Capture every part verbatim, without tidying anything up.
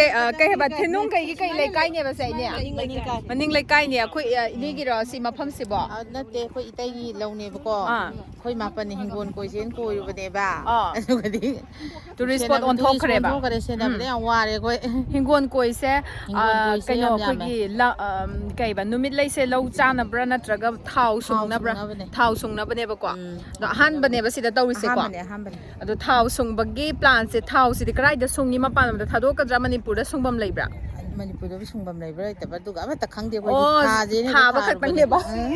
ꯑꯦ, ꯑ, ꯀꯩ ꯍꯥꯏꯕ, ꯊꯤꯅꯨꯡ ꯀꯩꯒꯤ ꯀꯩ ꯂꯩꯀꯥꯏꯅꯦꯕ ꯁꯦ, ꯏꯅꯦ? ꯃꯅꯤꯡ ꯂꯩꯀꯥꯏ꯫ ꯃꯅꯤꯡ ꯂꯩꯀꯥꯏꯅꯦ꯫ ꯑꯩꯈꯣꯏ, ꯑ, ꯏꯅꯦꯒꯤꯔꯣ ꯁꯤ ꯃꯐꯝꯁꯤꯕꯣ? ꯑ, ꯅꯠꯇꯦ, ꯑꯩꯈꯣꯏ ꯏꯇꯩꯒꯤ ꯂꯧꯅꯦꯕꯀꯣ꯫ ꯑꯥ꯫ ꯑꯩꯈꯣꯏ ꯃꯥꯄꯟꯅ ꯍꯤꯡꯒꯣꯜ ꯀꯣꯏꯁꯦꯅ ꯀꯣꯏꯔꯨꯕꯅꯦꯕ꯫ ꯑꯥ꯫ ꯑꯗꯨꯒꯗꯤ ꯇꯨꯔꯤꯁ ꯁꯦꯟꯅꯕ, ꯁ꯭ꯄꯣꯠ ꯇꯨꯔꯤꯁ ꯑꯣꯟꯊꯣꯛꯈ꯭ꯔꯦꯕ꯫ ꯑꯣꯟꯊꯣꯛꯈ꯭ꯔꯦ, ꯁꯦꯟꯅꯕꯗ ꯎꯝ꯫ ꯌꯥꯝ ꯋꯥꯔꯦ ꯑꯩꯈꯣꯏ꯫ ꯍꯤꯡꯒꯣꯜ ꯀꯣꯏꯁꯦ, ꯍꯤꯡꯒꯣꯜ ꯑ, ꯀꯣꯏꯁꯦ ꯀꯩꯅꯣ, ꯌꯥꯝ ꯌꯥꯝꯃꯦ꯫ ꯑꯩꯈꯣꯏꯒꯤ ꯂ-, ꯑꯝ, ꯀꯩꯕ, ꯅꯨꯃꯤꯠ ꯂꯩꯁꯦ ꯂꯧ ꯆꯥꯅꯕ꯭ꯔꯥ ꯅꯠꯇ꯭ꯔꯒ ꯊꯥꯎ ꯊꯥꯎ ꯁꯨꯡꯅꯕ꯭ꯔꯥ? ꯁꯨꯡꯅꯕꯅꯦ꯫ ꯊꯥꯎ ꯁꯨꯡꯅꯕꯅꯦꯕꯀꯣ꯫ ꯎꯝ, ꯑꯗꯣ ꯊꯥꯎ ꯑꯍꯥꯟꯕꯅꯦꯕ ꯁꯨꯡꯅꯕꯅꯦ꯫ ꯁꯤꯗ ꯇꯧꯔꯤꯁꯦꯀꯣ꯫ ꯑꯍꯥꯟꯕꯅꯦ, ꯑꯍꯥꯟꯕꯅꯦ꯫ ꯑꯗꯣ ꯊꯥꯎ ꯁꯨꯡꯕꯒꯤ ꯄ꯭ꯂꯥꯟꯁꯦ, ꯊꯥꯎꯁꯤꯗꯤ ꯀꯗꯥꯏꯗ ꯁꯨꯡꯉꯤ? ꯃꯄꯥꯟ ꯂꯝꯗ ꯊꯥꯗꯣꯛꯀꯗ꯭ꯔꯥ, ꯃꯅꯤꯄꯨꯔꯗ ꯁꯨꯡꯐꯝ ꯂꯩꯕ꯭ꯔꯥ? ꯃꯅꯤꯄꯨꯔꯗꯕꯨ ꯁꯨꯡꯐꯝ ꯂꯩꯕ꯭ꯔꯥ ꯂꯩꯇꯕ꯭ꯔꯥ ꯑꯗꯨꯒ ꯑꯃꯠꯇ ꯈꯪꯗꯦ ꯑꯩꯈꯣꯏꯗꯤ꯫ ꯑꯣ, ꯊꯥꯁꯦꯅ ꯍꯦꯛꯇ ꯊꯥꯕ ꯊꯥꯔꯨꯕꯅꯦ꯫ ꯈꯛꯇꯪꯅꯦꯕ? ꯎꯝ꯫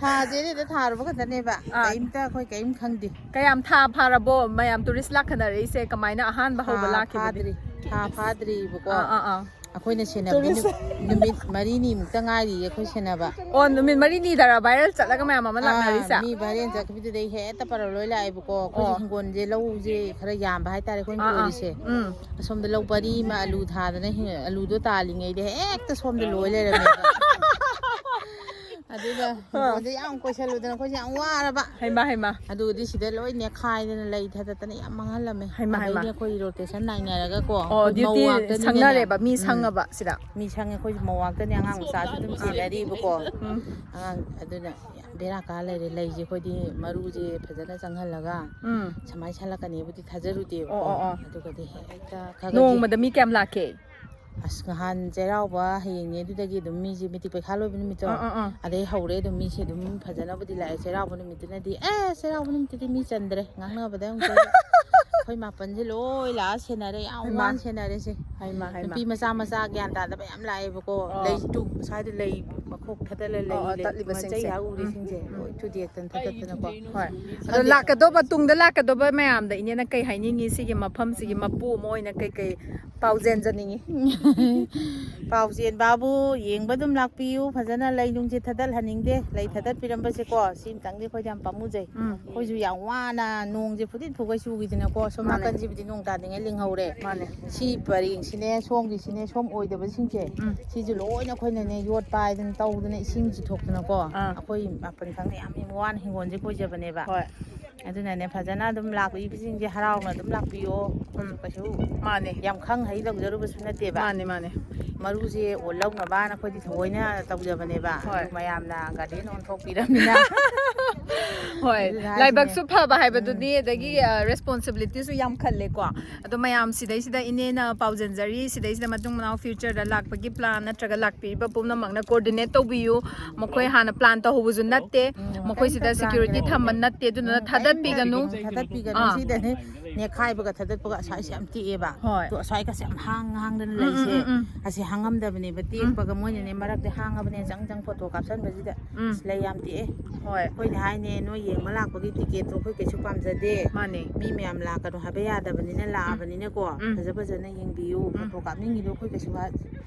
ꯊꯥꯁꯦꯅ ꯍꯦꯛꯇ ꯊꯥꯔꯨꯕ ꯈꯛꯇꯅꯦꯕ꯫ ꯑꯥ꯫ ꯀꯔꯤꯝꯇ ꯑꯩꯈꯣꯏ ꯀꯔꯤꯝ ꯈꯪꯗꯦ꯫ ꯀꯌꯥꯝ ꯊꯥ ꯐꯥꯔꯕꯣ ꯃꯌꯥꯝ ꯇꯨꯔꯤꯁ ꯂꯥꯛꯀꯗꯧꯔꯤꯁꯦ? ꯀꯃꯥꯏꯅ ꯑꯍꯥꯟꯕ ꯍꯧꯕ ꯊꯥ ꯂꯥꯛꯈꯤꯕꯗꯤ? ꯐꯥꯗ꯭ꯔꯤ, ꯊꯥ ꯐꯥꯗ꯭ꯔꯤꯕꯀꯣ꯫ ꯑꯥ, ꯑꯥ, ꯑꯥ꯫ ꯑꯩꯈꯣꯏꯅ ꯁꯦꯟꯅꯕꯗꯤ ꯇꯨꯔꯤꯁ꯫ ꯅꯨ-, ꯅꯨꯃꯤꯠ ꯃꯔꯤꯅꯤꯃꯨꯛꯇ ꯉꯥꯏꯔꯤꯌꯦ ꯑꯩꯈꯣꯏ ꯁꯦꯟꯅꯕ꯫ ꯑꯣ, ꯅꯨꯃꯤꯠ ꯃꯔꯤꯅꯤꯗꯔ viral ꯆꯠꯂꯒ ꯃꯌꯥꯝ ꯑꯃ ꯑꯥ, ꯂꯥꯛꯅꯔꯤꯁꯦ? ꯃꯤ viral ꯆꯠꯈꯤꯕꯗꯨꯗꯩ ꯍꯦꯛꯇ ꯄꯔ ꯂꯣꯏ ꯂꯥꯛꯑꯦꯕꯀꯣ꯫ ꯑꯩꯈꯣꯏꯁꯦ ꯑꯣ꯫ ꯍꯤꯡꯒꯣꯜꯁꯦ, ꯂꯧꯁꯦ ꯈꯔ ꯌꯥꯝꯕ ꯍꯥꯏꯇꯥꯔꯦ ꯑꯩꯈꯣꯏꯅ ꯑꯥ, ꯑꯥ꯫ ꯀꯣꯏꯔꯤꯁꯦ꯫ ꯎꯝ꯫ ꯑꯁꯣꯝꯗ ꯂꯧ ꯄꯔꯤ ꯑꯃ ꯑꯂꯨ ꯊꯥꯗꯅ ꯍꯤꯡ-, ꯑꯂꯨꯗꯣ ꯇꯥꯜꯂꯤꯉꯩꯗ ꯍꯦꯛꯇ ꯁꯣꯝꯗ ꯂꯣꯏ ꯂꯩꯔꯝꯃꯦꯕ꯫ ꯑꯗꯨꯒ ꯑꯥ꯫ ꯍꯤꯡꯒꯣꯜꯁꯦ ꯌꯥꯝ ꯀꯣꯏꯁꯜꯂꯨꯗꯅ ꯑꯩꯈꯣꯏꯁꯦ ꯌꯥꯝ ꯋꯥꯔꯕ꯫ ꯍꯩꯃꯥ, ꯍꯩꯃꯥ꯫ ꯑꯗꯨꯒꯗꯤ ꯁꯤꯗ ꯂꯣꯏ ꯅꯦꯛꯈꯥꯏꯗꯅ ꯂꯩ ꯊꯥꯗꯠꯇꯅ ꯌꯥꯝ ꯃꯥꯡꯍꯜꯂꯝꯃꯦ꯫ ꯍꯩꯃꯥ, ꯍꯩꯃꯥ꯫ ꯑꯗꯩꯗꯤ ꯑꯩꯈꯣꯏ rotation ꯅꯥꯏꯅꯔꯒꯀꯣ ꯑꯣ, ꯑꯩꯈꯣꯏ ꯃꯧ duty ꯉꯥꯛꯇꯅꯤꯅꯅꯦ꯫ ꯁꯪꯅꯔꯦꯕ, ꯃꯤ ꯎꯝ꯫ ꯁꯪꯉꯕ ꯁꯤꯗ? ꯃꯤ ꯁꯪꯉꯦ, ꯑꯩꯈꯣꯏꯁꯨ ꯃꯧ ꯉꯥꯛꯇꯅꯦ, ꯑꯉꯥꯡ ꯃꯆꯥꯁꯨ ꯑꯗꯨꯝ ꯁꯦꯟꯅꯔꯤꯕꯀꯣ꯫ ꯎꯝ꯫ ꯑꯉꯥꯡ ꯑꯗꯨꯅ ꯌꯥꯝ ꯕꯦꯔꯥ ꯀꯥ ꯂꯩꯔꯦ꯫ ꯂꯩꯁꯦ ꯑꯩꯈꯣꯏꯗꯤ ꯃꯔꯨꯁꯦ ꯐꯖꯅ ꯆꯪꯍꯜꯂꯒ ꯎꯝ꯫ ꯁꯨꯃꯥꯏꯅ ꯁꯥꯠꯂꯛꯀꯅꯤꯕꯨꯗꯤ ꯊꯥꯖꯔꯨꯗꯦꯕꯀꯣ꯫ ꯑꯣ, ꯑꯣ, ꯑꯣ꯫ ꯑꯗꯨꯒꯗꯤ ꯍꯦꯛꯇ ꯈꯔꯒꯗꯤ ꯅꯣꯡꯃꯗ ꯃꯤ ꯀꯌꯥꯝ ꯂꯥꯛꯀꯦ? ꯑꯁ, ꯅꯍꯥꯟ ꯆꯩꯔꯥꯎꯕ ꯍꯌꯦꯡꯅꯦ, ꯑꯗꯨꯗꯒꯤ ꯑꯗꯨꯝ ꯃꯤꯁꯦ matric ꯄꯩꯈꯥ ꯂꯣꯏꯕ ꯅꯨꯃꯤꯠꯇꯣ, ꯑꯥ, ꯑꯥ, ꯑꯥ꯫ ꯑꯗꯩ ꯍꯧꯔꯦ ꯑꯗꯨꯝ ꯃꯤꯁꯦ ꯑꯗꯨꯝ ꯐꯖꯅꯕꯨꯗꯤ ꯂꯥꯛꯑꯦ꯫ ꯆꯩꯔꯥꯎꯕ ꯅꯨꯃꯤꯠꯇꯨꯅꯗꯤ, ꯑꯦ, ꯆꯩꯔꯥꯎꯕ ꯅꯨꯃꯤꯠꯇꯨꯗꯤ ꯃꯤ ꯆꯟꯗ꯭ꯔꯦ, ꯉꯥꯡꯅꯕꯗ ꯑꯃꯨꯛ ꯇꯣꯛꯑꯦ꯫ ꯑꯩꯈꯣꯏ ꯃꯥꯄꯟꯁꯦ ꯂꯣꯏ ꯂꯥꯛꯑ ꯁꯦꯟꯅꯔꯦ, ꯌꯥꯝ ꯍꯩꯃꯥ꯫ ꯋꯥꯅ ꯁꯦꯟꯅꯔꯦꯁꯦ꯫ ꯍꯩꯃꯥ, ꯍꯩꯃꯥ꯫ ꯅꯨꯄꯤ ꯃꯆꯥ ꯃꯆꯥ ꯒ꯭ꯌꯥꯟ ꯇꯥꯗꯕ ꯌꯥꯝ ꯂꯥꯛꯑꯦꯕꯀꯣ꯫ ꯑꯣ꯫ ꯂꯩꯇꯨ, ꯁ꯭ꯋꯥꯏꯗ ꯂꯩ ꯃꯈꯣꯛ ꯊꯗꯠꯂ ꯑꯣ, ꯂꯩ, ꯑꯣ, ꯂꯩ, ꯇꯠꯂꯤꯕꯁꯤꯡꯁꯦ꯫ ꯃꯆꯩ ꯍꯥꯎꯔꯤꯁꯤꯡꯁꯦ ꯎꯝ, ꯎꯝ, ꯎꯝ꯫ ꯂꯣꯏ ꯊꯨꯗꯦꯛꯇꯅ ꯊꯗꯠꯇꯅꯀꯣ꯫ ꯍꯣꯏ꯫ ꯑꯗꯣ ꯍꯥꯏꯗꯤ ꯂꯥꯛꯀꯗꯧꯕ, ꯇꯨꯡꯗ ꯂꯥꯛꯀꯗꯧꯕ ꯃꯌꯥꯝꯗ ꯏꯅꯦꯅ ꯀꯩ ꯍꯥꯏꯅꯤꯡꯉꯤ? ꯁꯤꯒꯤ ꯃꯐꯝꯁꯤꯒꯤ ꯃꯄꯨ ꯑꯃ ꯑꯣꯏꯅ ꯀꯩ ꯀꯩ ꯄꯥꯎꯖꯦꯟꯖꯅꯤꯡꯉꯤ? ꯄꯥꯎ ꯆꯦꯟꯕꯕꯨ ꯌꯦꯡꯕ ꯑꯗꯨꯝ ꯂꯥꯛꯄꯤꯌꯨ꯫ ꯐꯖꯅ ꯂꯩ ꯅꯨꯡꯁꯦ ꯊꯗꯠꯍꯟꯅꯤꯡꯗꯦ꯫ ꯂꯩ ꯊꯗꯠꯄꯤꯔꯝꯕꯁꯦꯀꯣ, ꯁꯤ ꯑꯃꯇꯪꯗꯤ ꯑꯩꯈꯣꯏꯗꯤ ꯌꯥꯝ ꯄꯥꯝꯃꯨꯖꯩ꯫ ꯎꯝ꯫ ꯑꯩꯈꯣꯏꯁꯨ ꯌꯥꯝ ꯋꯥꯅ ꯅꯣꯡꯁꯦ ꯐꯨꯗꯤꯠ ꯐꯨꯒꯩ ꯆꯨꯈꯤꯗꯅꯀꯣ, ꯁꯣꯝ ꯃꯥꯅꯦ꯫ ꯅꯥꯀꯟꯁꯤꯕꯨꯗꯤ ꯅꯣꯡ ꯇꯥꯗ꯭ꯔꯤꯉꯩ ꯂꯤꯡꯍꯧꯔꯦ꯫ ꯃꯥꯅꯦ꯫ ꯁꯤ ꯄꯔꯦꯡꯁꯤꯅꯦ, ꯁꯣꯝꯒꯤꯁꯤꯅꯦ, ꯁꯣꯝ ꯑꯣꯏꯗꯕꯁꯤꯡꯁꯦ, ꯎꯝ꯫ ꯁꯤꯁꯨ ꯂꯣꯏꯅ ꯑꯩꯈꯣꯏꯅꯅꯦ ꯌꯣꯠ ꯄꯥꯏꯗꯅ ꯇꯧꯗꯅ ꯏꯁꯤꯡ ꯆꯤꯊꯣꯛꯇꯅꯀꯣ, ꯑꯥ꯫ ꯑꯩꯈꯣꯏ ꯃꯥꯄꯟ ꯈꯪꯅ ꯌꯥꯝ ꯋꯥꯅ ꯍꯤꯡꯒꯣꯜꯁꯦ ꯀꯣꯏꯖꯕꯅꯦꯕ꯫ ꯍꯣꯏ꯫ ꯑꯗꯨꯅꯅꯦ, ꯐꯖꯅ ꯑꯗꯨꯝ ꯂꯥꯛꯄꯤꯕꯁꯤꯡꯁꯦ ꯍꯔꯥꯎꯅ ꯑꯗꯨꯝ ꯂꯥꯛꯄꯤꯌꯣ꯫ ꯎꯝ꯫ ꯀꯩꯁꯨ ꯃꯥꯅꯦ꯫ ꯌꯥꯝ ꯈꯪ ꯍꯩ ꯇꯧꯖꯔꯨꯕꯁꯨ ꯅꯠꯇꯦꯕ꯫ ꯃꯥꯅꯦ, ꯃꯥꯅꯦ꯫ ꯃꯔꯨꯁꯦ ꯑꯣ ꯂꯧꯅꯕꯅ ꯑꯩꯈꯣꯏꯗꯤ ꯊꯑꯣꯏꯅ ꯇꯧꯖꯕꯅꯦꯕ꯫ ꯍꯣꯏ꯫ ꯑꯗꯨ ꯃꯌꯥꯝꯅ ꯒꯥꯔꯗꯦꯟ ꯑꯣꯟꯊꯣꯛꯄꯤꯔꯕꯅꯤꯅ꯫ ꯍꯣꯏ꯫ ꯑꯗꯨꯅ ꯍꯥꯏꯁꯤꯅꯦ꯫ ꯂꯥꯏꯕꯛꯁꯨ ꯐꯕ ꯍꯥꯏꯕꯗꯨꯅꯤ, ꯑꯗꯒꯤ, ꯑ, ꯔꯦꯁꯄꯣꯟꯁꯤꯕꯤꯂꯤꯇꯤꯁꯨ ꯌꯥꯝꯈꯠꯂꯦꯀꯣ꯫ ꯑꯗꯣ ꯃꯌꯥꯝ ꯁꯤꯗꯩꯁꯤꯗ ꯏꯅꯦꯅ ꯄꯥꯎꯖꯦꯟꯖꯔꯤ, ꯁꯤꯗꯩꯁꯤꯗ ꯃꯇꯨꯡ ꯃꯅꯥꯎ ꯐ꯭ꯌꯨꯆꯔꯗ ꯂꯥꯛꯄꯒꯤ ꯄ꯭ꯂꯥꯟ ꯅꯠꯇ꯭ꯔꯒ ꯂꯥꯛꯄꯤꯔꯤꯕ ꯄꯨꯝꯅꯃꯛꯅ ꯀꯣꯑꯣꯔꯗꯤꯅꯦꯠ ꯇꯧꯕꯤꯌꯨ꯫ ꯃꯈꯣꯏ ꯍꯥꯟꯅ ꯄ꯭ꯂꯥꯟ ꯇꯧꯍꯧꯕꯁꯨ ꯅꯠꯇꯦ, ꯃꯈꯣꯏꯁꯤꯗ ꯀꯔꯤꯝꯇ ꯁꯦꯀ꯭ꯌꯨꯔꯤꯇꯤ ꯄ꯭ꯂꯥꯟ ꯊꯝꯕ ꯅꯠꯇꯦ, ꯑꯗꯨꯅ ꯊꯥꯗꯠꯄꯤꯒꯅꯨ꯫ ꯊꯥꯗꯠꯄꯤꯒꯅꯨ꯫ ꯑꯥ꯫ ꯁꯤꯗꯅꯦ ꯅꯦꯈꯥꯏꯕꯒ ꯊꯥꯗꯠꯄꯒ ꯑꯁ꯭ꯋꯥꯏꯁꯦ ꯌꯥꯝ ꯇꯦꯛꯑꯦꯕ꯫ ꯍꯣꯏ꯫ ꯑꯗꯣ ꯑꯁ꯭ꯋꯥꯏꯒꯁꯦ ꯌꯥꯝ ꯍꯥꯡ ꯍꯥꯡꯗꯅ ꯎꯝ, ꯂꯩꯁꯦ꯫ ꯎꯝ, ꯎꯝ꯫ ꯑꯁꯤ ꯍꯥꯡꯉꯝꯗꯕꯅꯦꯕ, ꯇꯦꯛꯄꯒ ꯃꯣꯏꯅꯅꯦ ꯃꯔꯛꯇ ꯍꯥꯡꯉꯕꯅꯦ ꯆꯪ ꯆꯪ ꯐꯣꯇꯣ ꯀꯥꯞꯁꯟꯕꯁꯤꯗ꯫ ꯎꯝ꯫ ꯑꯁ, ꯂꯩ ꯌꯥꯝ ꯇꯦꯛꯑꯦ꯫ ꯍꯣꯏ꯫ ꯑꯩꯈꯣꯏꯅ ꯍꯥꯏꯅꯦ, ꯅꯣꯏ ꯌꯦꯡꯕ ꯂꯥꯛꯄꯒꯤ ꯇꯤꯀꯦꯠꯇꯣ ꯑꯩꯈꯣꯏ ꯀꯩꯁꯨ ꯄꯥꯝꯖꯗꯦ꯫ ꯃꯥꯅꯦ꯫ ꯃꯤ ꯃꯌꯥꯝ ꯂꯥꯛꯀꯅꯣ ꯍꯥꯏꯕ ꯌꯥꯗꯕꯅꯤꯅ ꯂꯥꯛꯑꯕꯅꯤꯅꯀꯣ꯫ ꯎꯝ꯫ ꯐꯖ ꯐꯖꯅ ꯌꯦꯡꯕꯤꯌꯨ꯫ ꯎꯝ꯫ ꯐꯣꯇꯣ ꯀꯥꯞꯅꯤꯡꯉꯤꯗꯣ ꯑꯩꯈꯣꯏ ꯀꯩꯁꯨ ꯍꯥ-,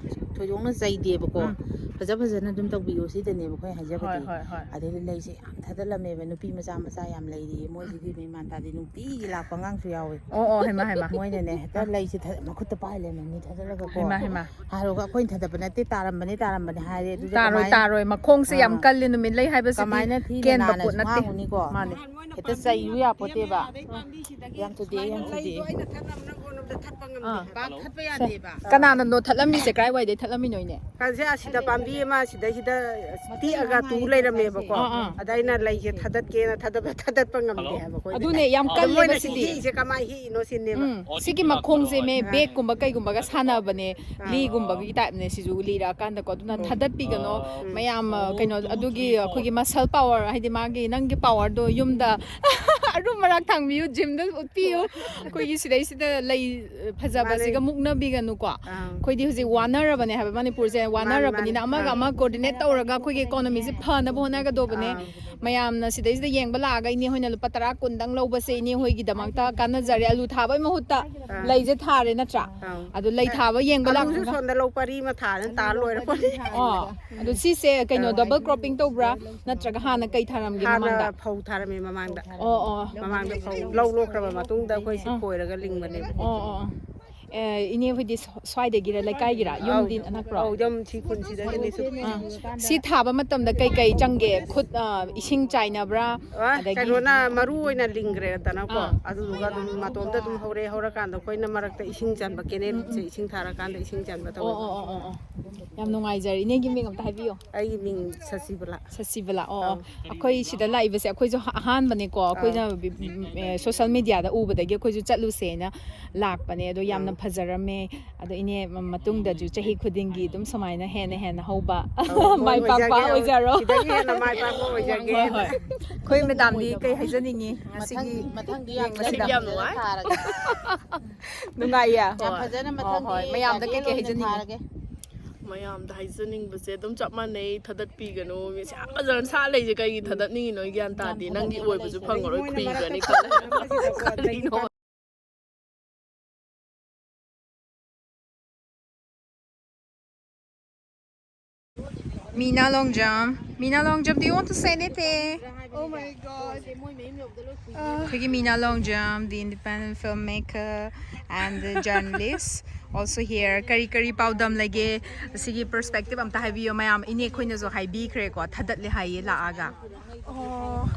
ꯊꯣꯏꯗꯣꯛꯅ ꯆꯩꯗꯦꯕꯀꯣ꯫ ꯎꯝ꯫ ꯐꯖ ꯐꯖꯅ ꯑꯗꯨꯝ ꯇꯧꯕꯤꯌꯣ ꯁꯤꯗꯅꯦꯕ ꯑꯩꯈꯣꯏ ꯍꯥꯏꯖꯕꯗꯤ꯫ ꯍꯣꯏ, ꯍꯣꯏ, ꯍꯣꯏ꯫ ꯑꯗꯩꯗꯤ ꯂꯩꯁꯦ ꯌꯥꯝ ꯊꯥꯗꯠꯂꯝꯃꯦꯕ, ꯅꯨꯄꯤ ꯃꯆꯥ ꯃꯆꯥ ꯌꯥꯝ ꯂꯩꯔꯤꯌꯦ ꯃꯣꯏꯁꯤꯗꯤ, ꯃꯦꯟ ꯃꯥꯟ ꯇꯥꯗꯦ, ꯅꯨꯡꯇꯤꯒꯤ ꯂꯥꯛꯄ ꯑꯉꯥꯡꯁꯨ ꯌꯥꯎꯋꯦ꯫ ꯑꯣ, ꯑꯣ, ꯍꯩꯃꯥ, ꯍꯩꯃꯥ꯫ ꯃꯣꯏꯅꯅꯦ ꯍꯦꯛꯇ ꯂꯩꯁꯦ ꯊꯥꯗꯠ-, ꯃꯈꯨꯠꯇ ꯄꯥꯏ ꯂꯩꯔꯝꯃꯦ ꯊꯥꯗꯠꯂꯒꯀꯣ꯫ ꯍꯩꯃꯥ, ꯍꯩꯃꯥ꯫ ꯍꯥꯏꯔꯨꯒ ꯑꯩꯈꯣꯏꯅ ꯊꯥꯗꯠꯄ ꯅꯠꯇꯦ, ꯇꯥꯔꯝꯕꯅꯦ, ꯇꯥꯔꯝꯕꯅꯦ ꯍꯥꯏꯔꯦ꯫ ꯑꯗꯨꯗ ꯇꯥꯔꯣꯏ, ꯀꯃꯥꯏꯅ ꯇꯥꯔꯣꯏ꯫ ꯃꯈꯣꯡꯁꯦ ꯌꯥꯝ ꯑꯥ꯫ ꯀꯜꯂꯦ, ꯅꯨꯃꯤꯠꯂꯩ ꯍꯥꯏꯕꯁꯤꯗꯤ ꯀꯃꯥꯏꯅ ꯊꯤꯅ ꯀꯦꯟꯕ ꯅꯥꯟꯅ ꯄꯣꯠ ꯅꯠꯇꯦ꯫ ꯁꯨꯡꯉꯥꯡꯉꯨꯅꯤꯀꯣ? ꯃꯥꯅꯦ꯫ ꯍꯦꯛꯇ ꯆꯩꯌꯨ ꯌꯥꯄꯣꯠꯇꯦꯕ꯫ ꯌꯥꯝ ꯊꯨꯗꯦꯛꯑꯦ, ꯌꯥꯝ ꯊꯨꯗꯦꯛꯑꯦ꯫ ꯑꯥ꯫ ꯄꯥꯛ ꯊꯠꯄ ꯌꯥꯗꯦꯕ꯫ ꯀꯅꯥꯅꯅꯣ ꯊꯠꯂꯝꯃꯤꯁꯦ? ꯀꯗꯥꯏꯋꯥꯏꯗꯩ ꯊꯠꯂꯝꯃꯤꯅꯣ, ꯏꯅꯦ? ꯀꯥꯟꯁꯦ ꯑꯁꯤꯗ ꯄꯥꯝꯕꯤ ꯑꯃ ꯁꯤꯗꯩꯁꯤꯗ ꯇꯤꯛꯑꯒ ꯇꯨ ꯂꯩꯔꯝꯃꯦꯕꯀꯣ꯫ ꯑꯥ, ꯑꯥ꯫ ꯑꯗ ꯑꯩꯅ ꯂꯩꯁꯦ ꯊꯥꯗꯠꯀꯦꯅ ꯊꯥꯗꯠꯄ, ꯊꯥꯗꯠꯄ ꯉꯝꯗꯦ ꯍꯥꯏꯕ ꯑꯩꯈꯣꯏꯗꯤ꯫ ꯑꯗꯨꯅꯦ, ꯌꯥꯝ ꯑꯗ ꯀꯜꯂꯦꯕ ꯃꯣꯏꯅ ꯁꯤ ꯁꯤꯗꯤ꯫ ꯍꯦꯛꯏꯁꯦ ꯀꯃꯥꯏ ꯍꯦꯛꯏꯅꯣ ꯁꯤꯅꯦꯕ꯫ ꯎꯝ, ꯁꯤꯒꯤ ꯃꯈꯣꯡꯁꯦ ꯃꯦ ꯕꯦꯒꯀꯨꯝꯕ ꯀꯩꯒꯨꯝꯕꯒ ꯁꯥꯟꯅꯕꯅꯦ, ꯑꯥ꯫ ꯂꯤꯒꯨꯝꯕꯒꯤ ꯇꯥꯏꯞꯅꯦ ꯁꯤꯁꯨ, ꯂꯤꯔꯛꯑꯀꯥꯟꯗꯀꯣ꯫ ꯑꯗꯨꯅ ꯊꯥꯗꯠꯄꯤꯒꯅꯣ꯫ ꯎꯝ꯫ ꯃꯌꯥꯝ, ꯑ, ꯀꯩꯅꯣ, ꯑꯗꯨꯒꯤ ꯑꯩꯈꯣꯏꯒꯤ ꯃꯁꯜ ꯄꯥꯋꯔ, ꯍꯥꯏꯗꯤ ꯃꯥꯒꯤ, ꯅꯪꯒꯤ ꯄꯥꯋꯔꯗꯣ ꯌꯨꯝꯗ ꯑꯔꯨꯝ ꯑꯔꯥꯛ ꯊꯥꯡꯕꯤꯌꯨ, ꯖꯤꯝꯗ ꯎꯠꯄꯤꯌꯨ꯫ ꯑꯩꯈꯣꯏꯒꯤ ꯁꯤꯗꯩꯁꯤꯗ ꯂꯩ, ꯑ, ꯐꯖꯕꯁꯤꯒ ꯃꯥꯅꯦ꯫ ꯃꯨꯛꯅꯕꯤꯒꯅꯨꯀꯣ꯫ ꯑꯥ꯫ ꯑꯩꯈꯣꯏꯗꯤ ꯍꯧꯖꯤꯛ ꯋꯥꯅꯔꯕꯅꯦ ꯍꯥꯏꯕ ꯃꯅꯤꯄꯨꯔꯁꯦ, ꯋꯥꯅꯔꯕꯅꯤꯅ ꯃꯥꯅꯦ꯫ ꯑꯃꯒ ꯑꯥ꯫ ꯑꯃ ꯀꯣꯑꯣꯔꯗꯤꯅꯦꯠ ꯇꯧꯔꯒ ꯑꯩꯈꯣꯏꯒꯤ ꯏꯀꯣꯅꯣꯃꯤꯁꯦ ꯐꯅꯕ ꯍꯣꯠꯅꯒꯗꯧꯕꯅꯦ꯫ ꯑꯥ꯫ ꯃꯌꯥꯝꯅ ꯁꯤꯗꯩꯁꯤꯗ ꯌꯦꯡꯕ ꯂꯥꯛꯑꯒ ꯏꯅꯦ ꯍꯣꯏꯅ ꯂꯨꯄꯥ ꯇꯔꯥ ꯀꯨꯟꯗꯪ ꯂꯧꯕꯁꯦ ꯏꯅꯦ ꯍꯣꯏꯒꯤꯗꯃꯛꯇ ꯀꯥꯟꯅꯖꯔꯦ꯫ ꯑꯂꯨ ꯊꯥꯕꯩ ꯃꯍꯨꯠꯇ ꯑꯥ꯫ ꯂꯩꯁꯦ ꯊꯥꯔꯦ ꯅꯠꯇ꯭ꯔꯥ? ꯑꯥ꯫ ꯑꯗꯨ ꯂꯩ ꯊꯥꯕ ꯌꯦꯡꯕ ꯑꯂꯨꯁꯨ ꯂꯥꯛꯄ ꯁꯣꯝꯗ ꯂꯧ ꯄꯔꯤ ꯑꯃ ꯊꯥꯗꯅ ꯇꯥ ꯂꯣꯏꯔꯦ ꯄꯣꯠꯅꯤ꯫ ꯑꯣ, ꯑꯗꯨ ꯁꯤꯁꯦ ꯀꯩꯅꯣ, ꯑꯥ꯫ ꯗꯕꯜ ꯀ꯭ꯔꯣꯞꯄꯤꯡ ꯇꯧꯕ꯭ꯔꯥ? ꯅꯠꯇ꯭ꯔꯒ ꯍꯥꯟꯅ ꯀꯩ ꯊꯥꯔꯝꯒꯦ ꯍꯥꯟꯅ ꯃꯃꯥꯡꯗ? ꯐꯧ ꯊꯥꯔꯝꯃꯦ ꯃꯃꯥꯡꯗ꯫ ꯑꯣ, ꯑꯣ꯫ ꯃꯃꯥꯡꯗ ꯐꯧ ꯂꯧ ꯂꯣꯛꯈ꯭ꯔꯕ ꯃꯇꯨꯡꯗ ꯑꯩꯈꯣꯏ ꯁꯤ ꯑꯥ꯫ ꯈꯣꯏꯔꯒ ꯂꯤꯡꯕꯅꯦꯕ꯫ ꯑꯣ, ꯑꯣ, ꯑꯣ꯫ ꯑꯦ, ꯏꯅꯦ ꯍꯣꯏꯗꯤ ꯁ꯭ꯋꯥꯏꯗꯒꯤꯔ, ꯂꯩꯀꯥꯏꯒꯤꯔ? ꯌꯨꯝꯗꯤ ꯅꯛꯄ꯭ꯔꯣ? ꯑꯧ, ꯌꯨꯝ ꯁꯤ ꯈꯨꯟꯁꯤꯗꯒꯤꯅꯤ ꯁꯨꯝ꯫ ꯑꯥ, ꯁꯤ ꯊꯥꯕ ꯃꯇꯝꯗ ꯀꯩꯀꯩ ꯆꯪꯒꯦ? ꯈꯨꯠ, ꯑ, ꯏꯁꯤꯡ ꯆꯥꯏꯅꯕ꯭ꯔꯥ? ꯑ, ꯑꯗꯒꯤ ꯀꯩꯅꯣꯅ ꯃꯔꯨ ꯑꯣꯏꯅ ꯂꯤꯡꯈ꯭ꯔꯦꯗꯅꯀꯣ꯫ ꯑꯥ. ꯑꯗꯨꯗꯨꯒ ꯑꯗꯨꯝ ꯃꯇꯣꯝꯇ ꯑꯗꯨꯝ ꯍꯧꯔꯦ, ꯍꯧꯔꯀꯥꯟꯗ ꯑꯩꯈꯣꯏꯅ ꯃꯔꯛꯇ ꯏꯁꯤꯡ ꯆꯟꯕ, ꯀꯦꯅꯦꯜꯁꯦ ꯏꯁꯤꯡ ꯊꯥꯔꯀꯥꯟꯗ ꯏꯁꯤꯡ ꯆꯟꯕ ꯑꯣ, ꯇꯧꯋꯦ꯫ ꯑꯣ, ꯑꯣ, ꯑꯣ, ꯑꯣ꯫ ꯌꯥꯝ ꯅꯨꯡꯉꯥꯏꯖꯔꯦ꯫ ꯏꯅꯦꯒꯤ ꯃꯤꯡ ꯑꯝꯇ ꯍꯥꯏꯕꯤꯌꯣ꯫ ꯑꯩꯒꯤ ꯃꯤꯡ ꯁꯁꯤꯕꯂꯥ꯫ ꯁꯁꯤꯕꯂꯥ꯫ ꯑꯣ, ꯑꯣ꯫ ꯑꯧ꯫ ꯑꯩꯈꯣꯏ ꯁꯤꯗ ꯂꯥꯛꯏꯕꯁꯦ ꯑꯩꯈꯣꯏꯁꯨ ꯑꯍꯥꯟꯕꯅꯦꯀꯣ꯫ ꯑꯩꯈꯣꯏꯅ ꯁꯣꯁꯦꯜ ꯃꯦꯗꯤꯌꯥꯗ ꯎꯕꯗꯒꯤ ꯑꯩꯈꯣꯏꯁꯨ ꯆꯠꯂꯨꯁꯦꯅ ꯂꯥꯛꯄꯅꯦ꯫ ꯑꯗꯣ ꯌꯥꯝꯅ ꯐꯖꯔꯝꯃꯦ꯫ ꯑꯗꯣ ꯏꯅꯦ, ꯃ-, ꯃꯇꯨꯡꯗꯁꯨ ꯆꯍꯤ ꯈꯨꯗꯤꯡꯒꯤ ꯑꯗꯨꯝ ꯁꯨꯃꯥꯏꯅ ꯍꯦꯟꯅ ꯍꯦꯟꯅ ꯍꯧꯕ, ꯑꯧ, ꯃꯥꯏ ꯄꯥꯛꯄ ꯑꯣꯏꯖꯒꯦ, ꯑꯣꯏꯖꯔꯣ꯫ ꯁꯤꯗꯒꯤ ꯍꯦꯟꯅ ꯃꯥꯏ ꯄꯥꯛꯄ ꯑꯣꯏꯖꯒꯦ꯫ ꯍꯣꯏ, ꯍꯣꯏ꯫ ꯑꯩꯈꯣꯏ ꯃꯦꯗꯥꯝꯗꯤ ꯀꯩ ꯍꯥꯏꯖꯅꯤꯡꯉꯤ ꯉꯁꯤꯒꯤ ꯃꯊꯪꯗꯤ ꯌꯦꯡꯕꯁꯤꯗ? ꯌꯥꯝ ꯅꯨꯡꯉꯥꯏ꯫ ꯅꯨꯡꯉꯥꯏꯌꯦ? ꯌꯥꯝ ꯐꯖꯅ ꯍꯣꯏ, ꯃꯊꯪꯗꯤ ꯍꯣꯏ꯫ ꯃꯌꯥꯝꯗ ꯒꯥꯔꯤ ꯀꯩꯀꯩ ꯑꯣꯏꯅ ꯍꯥꯏꯖꯅꯤꯡꯉꯤ? ꯊꯥꯔꯒꯦ꯫ ꯃꯌꯥꯝꯗ ꯍꯥꯏꯖꯅꯤꯡꯕꯁꯦ ꯑꯗꯨꯝ ꯆꯞ ꯃꯥꯟꯅꯩ, ꯊꯥꯗꯠꯄꯤꯒꯅꯨ꯫ ꯃꯤꯁꯦ ꯌꯥꯝ ꯐꯖꯅ ꯁꯥ ꯂꯩꯁꯦ ꯀꯩꯒꯤ ꯊꯥꯗꯠꯅꯤꯡꯉꯤꯅꯣ? ꯒ꯭ꯌꯥꯟ ꯇꯥꯗꯦ꯫ ꯅꯪꯒꯤ ꯑꯣꯏꯕꯁꯨ ꯐꯪꯉꯔꯣꯏ, ꯈꯨꯏꯈ꯭ꯔꯅꯤ꯫ ꯀꯔꯤꯅꯣ? Mina Longjam. Mina Longjam, do you want to say anything? Oh my god. ꯑꯩꯈꯣꯏꯒꯤ Mina Longjam, the independent filmmaker and the journalist, also here. ꯀꯔꯤ ꯀꯔꯤ ꯄꯥꯎꯗꯝ ꯂꯩꯒꯦ? ꯁꯤꯒꯤ perspective ꯑꯝꯇ ꯍꯥꯏꯕꯤꯌꯣ ꯃꯌꯥꯝ꯫ ꯏꯅꯦ ꯑꯩꯈꯣꯏꯅꯁꯨ ꯍꯥꯏꯕꯤꯈ꯭ꯔꯦꯀꯣ, ꯊꯥꯗꯠꯂꯦ ꯍꯥꯏꯌꯦ ꯂꯥꯛꯑꯒ꯫ ꯑꯣ,